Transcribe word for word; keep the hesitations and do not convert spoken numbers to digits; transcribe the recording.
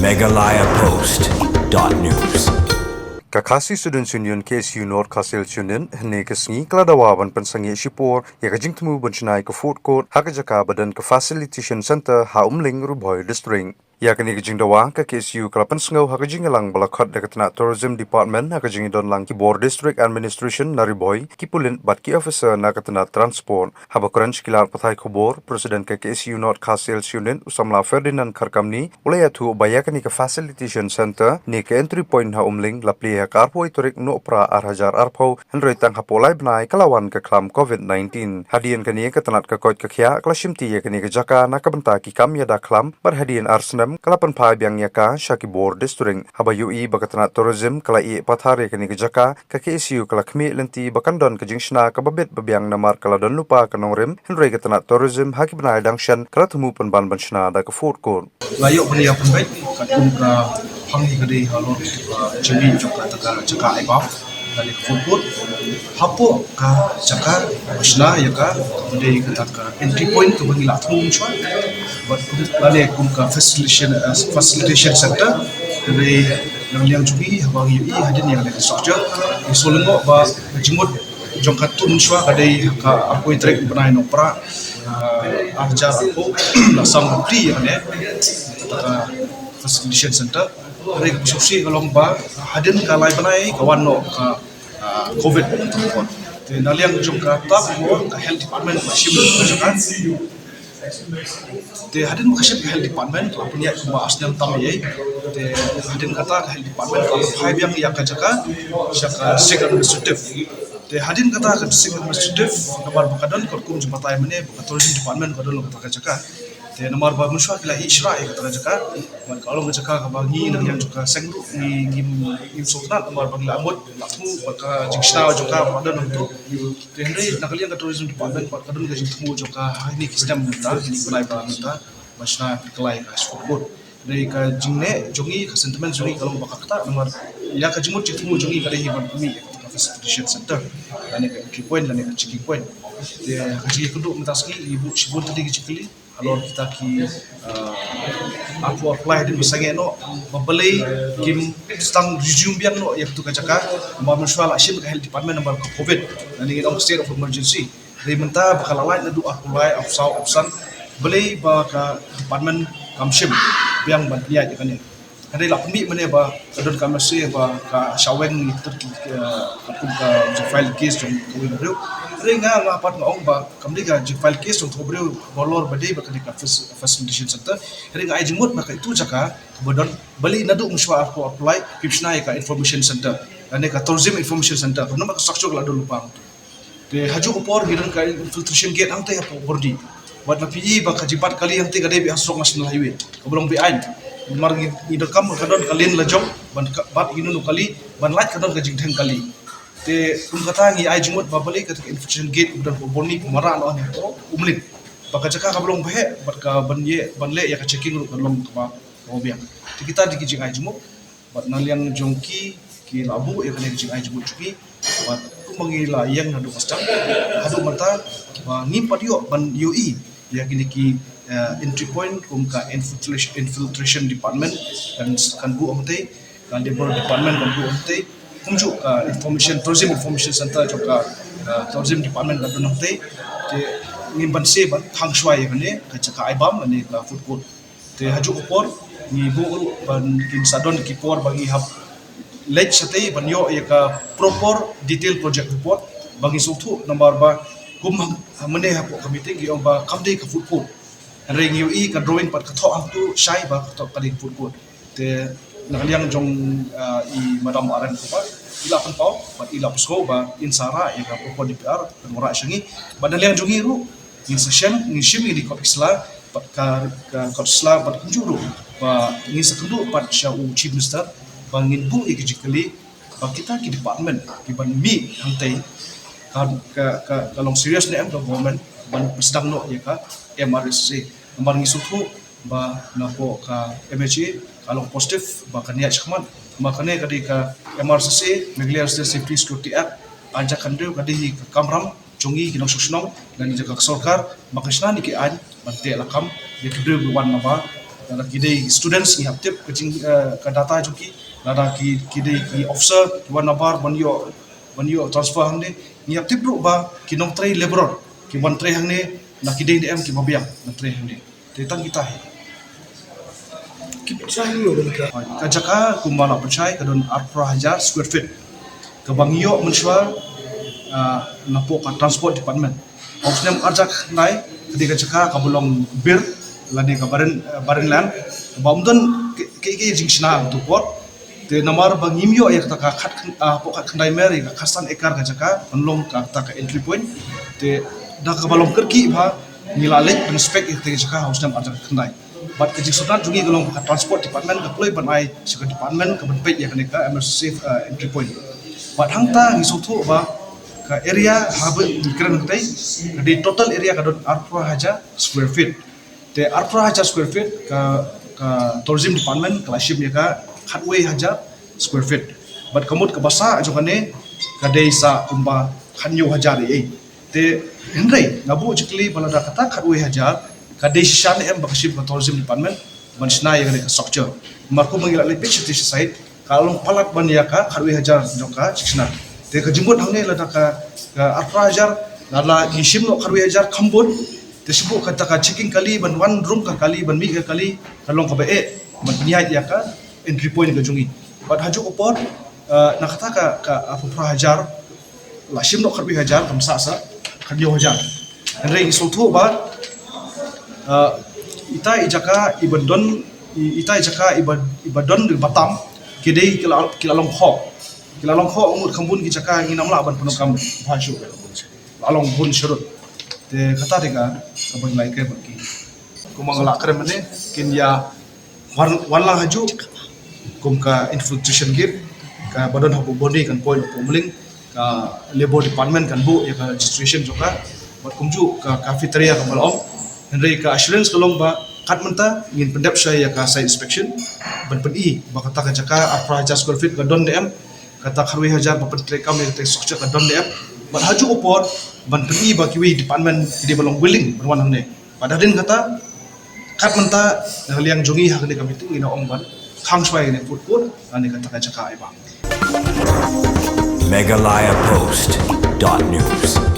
Meghalaya Post dot news. Ka Khasi Students Union, K S U North Khasi Hills Unit, hynne ka sngi ka la dawa ban pynsangeh shipor ïa ka jingthmu ban shna ïa ka food court ha ka jaka ba don ka Facilitation Centre ha Umling, Ri Bhoi District. Ïa kane ka jingdawa ka K S U ka la pynsngew ha ka jingïalang ba la khot da ka tnat Tourism Department ha ka jingdon lang ki bor District Administration na Ri Bhoi, ki pulit bad ki officer na ka tnat Transport. Haba kren sha ki lad pathai khubor, President ka K S U North Khasi Hills Unit, u samla Ferdinand Kharkamni, u la ïathuh ba ïa kane ka Facilitation Centre ne ka Entry Point ha Umling la plie ha ka arphew tarik Nohprah ar hajar arphew, hynrei tang hapoh lai bnai ka la wan ka khlam COVID nineteen. Hadien kane ka tnat ka koit ka khiah ka la shimti ïa kane ka jaka na ka bynta ki kam ïada khlam, bad hadien ar snem ka la pynphai biang ïa ka sha ki bor District. Haba ïohi ba ka tnat Tourism ka la ïeh pathar ïa kane ka jaka, ka K S U ka la khmih lynti ba kan don ka jingshna kaba bit ba biang namar ka la don lypa ka nongrim, hynrei ka tnat Tourism ha ki bnai dang shen ka la thmu pynban ban shna da ka food court. La ïoh ban ïa pynbeit katkum ka pang hi ka dei halor ka jingmih jong kata ka jaka ai bam, kane ka food court. Hapoh ka jaka ba shna ïa ka, ka dei kata ka Entry Point kaba ngi la thmu mynshuwa. Bad kum, lane kum ka Facilitation, eh, Facilitation Centre, ka dei na liang jong ngi, haba ngi ïohi hadien ïa kane ka structure, ngi shu lyngngoh ba ka jingmut jong katto mynshuwa ka dei ha ka arphew tarik bnai Nohprah, eh, ar hajar arphew, la sam bapli ïa kane ka Facilitation Centre. Hynrei kaba sngewsih ka long ba hadien ka lai bnai ka wan noh ka, ah, COVID. Te na liang jong ka task force, ka Health Department ka shim ka jaka. Te hadien ba ka shim ka Health Department, ka la pynïaid kumba ar snem tam ïa. Te hadien kata ka Health Department ka la phai biang ïa ka jaka sha ka District Administrative. Te hadien kata ka District Administrative, namar ba ka don katkum jingbatai mynne ba ka Tourism Department ka don kata ka jaka. Te namar ba mynshuwa ki la ïeh shrah ïa kata ka jaka, bad ka long ka jaka kaba ngi na liang jong ka seng ruh ngi, ngim, ngim sngewtynnat namar ba ngi la mut, la thmu bad ka jingshna jong ka ba don hangto. Te hynrei na ka liang ka Tourism Department bad ka don ka jingthmu jong ka ha kine ki snem mynta, kine ki bnai ba mynta, ba shna pynkylla ïa ka food court. Hynrei ka jingneh jong ngi, ka sentiment jong ngi ka long ba ka ktah namar ïa ka jingmut jingthmu jong ngi ka dei hi ban pynmih ïa ka Facilitation Centre, lane ka Entry Point, lane ka Checking Point. Te ha ka jingïakynduh mynta sngi ngi buh shibun tylli ki jingkylli halor kita ki, ah, arphew arphew lai hadien ba sangeh noh, ba balei kim sdang resume biang noh ïa katu ka jaka, ba mynshuwa la shim ka Health Department namar ka COVID, lane ngi ong state of emergency. Hynrei mynta ba ka la lait naduh arphew lai, arphew saw, arphew san, balei ba ka department kam shim biang ban pynïaid ïa kane. Hynrei la pynmih mynne ba ka don ka message ba ka shah weng ïa ki, eh, katkum ka jingfile case jong kawei ka briew. Hynrei nga, nga pat nga ong ba kam dei ka jingfile case jong kawei ka briew halor ba dei ba ka dei ka fac-, facilitation centre. Hynrei nga ai jingmut ba ka itu jaka kaba don, balei naduh mynshuwa arphew arphew lai kim shna ïa ka information centre, lane ka tourism information centre, kaba namar ka structure ka la don lypa. Te ha kajuh ka por ngi don ka infiltration gate hangtei hapoh Bordi. Bad la phi i ba ka jingbat kali hangtei ka dei beit ha surok National Highway kaba long beaiñ. Namar ngi, ngi donkam ka don ka lane la jong ban ka, bat ïa kino kino kali, ban lait ka don ka jingdheng kali. Te kum kata ngi ai jingmut ba balei kata ka infiltration gate kaba don hapoh Bordi kam wanrah noh hangne hapoh Umling. Ba ka jaka kaba long ba heh bad ka ban ïeh, ban leh ïa ka checking ruh ka long kaba, kaba biang. Te kita dei ki jingai jingmut. Bad na liang jong ki, ki la buh ïa kane ka jingai jingmut jong ki. Bad kumba ngi la ïeng naduh mynstep haduh mynta, ba ngim pat ïoh ban ïohi ïa kine ki, eh, entry point kum ka infiltration, infiltration department kan, kan buh hangtei, ka labour department kan buh hangtei, kumjuh ka information, tourism information centre jong ka, eh, tourism department kan don hangtei. Te ngim banse ban thang shuwa ïa kane ka jaka ai bam lane ka food court. Te ha kajuh ka por ngi buh ruh ban kin sa don ki por ba ngi hap leit shatei ban ïoh ïa ka proper detail project report ba ngi sngewthuh, namar ba kum ha, ha mynne hapoh ka meeting ki ong ba kam dei ka food court. Hynrei ngi ïohi ka drawing pat ka thoh hangtu shai ba ka thoh ka dei ka food court. Te na ka liang jong, ah, i Madam R M Cooper, i la pynpaw bad i la pynsngew ba in sa rah ïa ka proper D P R ban wanrah sha ngi. Bad na liang jong ngi ruh ngin sa shem, ngin shim ïa ki kot ki sla, bad ka, ka kot sla bad kumjuh ruh ba ngin sa kynduh pat sha u Chief Minister ba ngin buh ïa ki jingkylli ba kita ki department kiban mih hangtei ka, ka, ka, ka long serious ne em ka government ban pynsdang noh ïa ka M R S S A. Namar ngi sngewthuh ba napoh ka M H A ka long positive ba kan ïaid shakhmat. Namar kane ka dei ka M R S S A, Meghalaya Residential Safety Security Act, ar hajar khathynriew, ka dei hi ka kamram jong ngi ki nongshong shnong lane jong ka sorkar ba kan shna ïa ki aiñ ban teh lakam ïa ki briew ki wan naba Lada ki dei students ngi hap tip ka jing, eh, ka data jong ki, lada ki, ki dei ki officer ki wan nabar ban ïoh, ban ïoh transfer hangne, ngi hap tip ruh ba ki nongtrei laborer ki wan trei hangne, na ki dei ne em kiba biang ban trei hangne. Te tang kita hi. Ki pynshai ruh ka jaka kumba la pynshai ka don arphew hajar square feet. Kaba ngi ïoh mynshuwa, ah, napoh ka transport department. Hok snem arjak nai, ka dei ka jaka kaba long bir, lane ka barren, eh, barren land, kaba ym don ki, ki, ki jingshna tu por. Te namar ba ngim ïoh ïa kata ka khat, ah, hapoh khatkhyndai mer ïa ka khatsan ekar ka jaka, ban long kata ka entry point. Te da kaba long kyrkieh ba ngi la leit ban inspect ïa kata ka jaka ha u snem arjak khyndai. Bad ka jingsngewtynnat jong ngi ka long ba ka transport department ka kloi ban ai sha ka department kaban peit ïa kane ka emergency safe, eh, entry point. Bad hangta ngi sngewthuh ba ka area haba ngi kren hangtai, ka dei total area ka don arphew hajar square feet. Te arphew hajar square feet ka, ka tourism department ka la shim ïa ka khatwei hajar square feet. Bad ka mut kaba sah jong kane ka dei sa kumba khathynñiew hajar ei ei. Te hynrei nga buh jingkylli ba lada kata khatwei hajar ka dei shisha ne em ba ka shim ka tourism department ban shna ïa kane ka structure. Namar kumba ngi la leit peit sha site ka long palat ban ïa ka khatwei hajar jong ka shna. Te ka jingmut hangne lada ka, ka arphew hajar, lada ngi shim noh khatwei hajar kham bun, te shu buh kata ka checking kali ban wan rung ka kali ban mih ka kali ka long kaba eh ban pynïaid ïa ka entry point ka jong ngi. Bad ha juh ka por, eh, na kata ka, ka arphew hajar la shim noh khatwei hajar, kam sah sa khathynñiew hajar. Hynrei ngi sngewthuh ba, ah, ita i jaka iba don, i-, ita i jaka iba, iba don iba tam, ki dei ki la, ki la long khoh. Ki la long khoh, ngut kham bun ki jaka ngim lah ban pyndonkam bha shuh. La long bun sharud. Te kata te ka, kaba ngi la ïakren bad ki. Kumba nga la kren mynne, kin ïa wan, wan lang ha juh kum ka infiltration gate, kaba don hapoh Boni kan poi hapoh Umling, ka labour department kan buh ïa ka registration jong ka, bad kumjuh ka cafeteria kaba la ong. Hynrei ka assurance ka long ba kat mynta ngin pyndep sha ïa ka site inspection ban pyni ba kata ka jaka arphew hajar square feet ka don ne em, kata khatwei hajar ba pyntreikam ïa kata structure ka don ne em, bad ha juh ka por ban pyni ba kiwei department ki dei ba long willing ban wan hangne. Bad hadien kata, kat mynta na ka liang jong ngi ha kane ka meeting ngi la ong ban khang shuwa ïa kane food court, lane kata ka jaka ai ba. Meghalaya Post dot news.